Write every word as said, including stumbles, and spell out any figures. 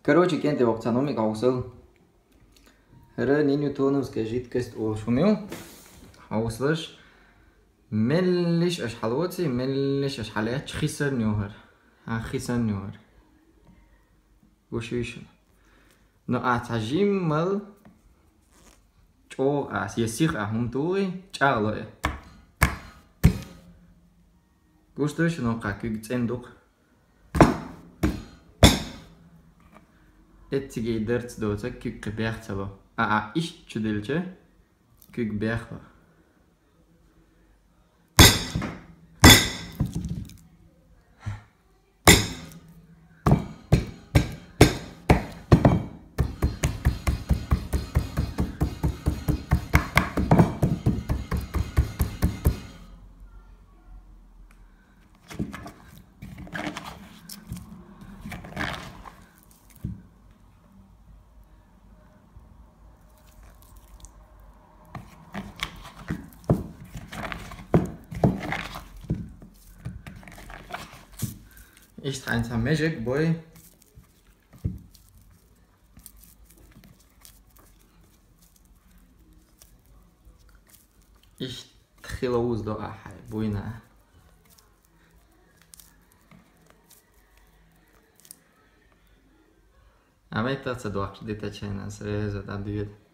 Короче, кӀентӀи вахча номик гӀовсал. ХӀара ненютоновская жидкость олуш хӀума ю. ГӀовсалаш. Меллиш аша хьалоций, меллиш аша хьалаьцча хи санна ю хӀара. ХӀан, хи санна ю хӀара. Гуш вуй шуна. Ну, а цхьа жиммал чӀогӀа ас, я сиха а хӀума тухий, чӀагӀло э. Гуш дуй шуна, кху куьг цӀена ду-кх. Эцциге дарц доцург куьг кхин бех ца ло. А, а, иштта чу делча, куьг бех ло. Иштта хьайна цхьа межиг бой. Иштта хила вуз до ахьа буйна. А метта ца дохкуш дита чайна сразу дӀадоьду.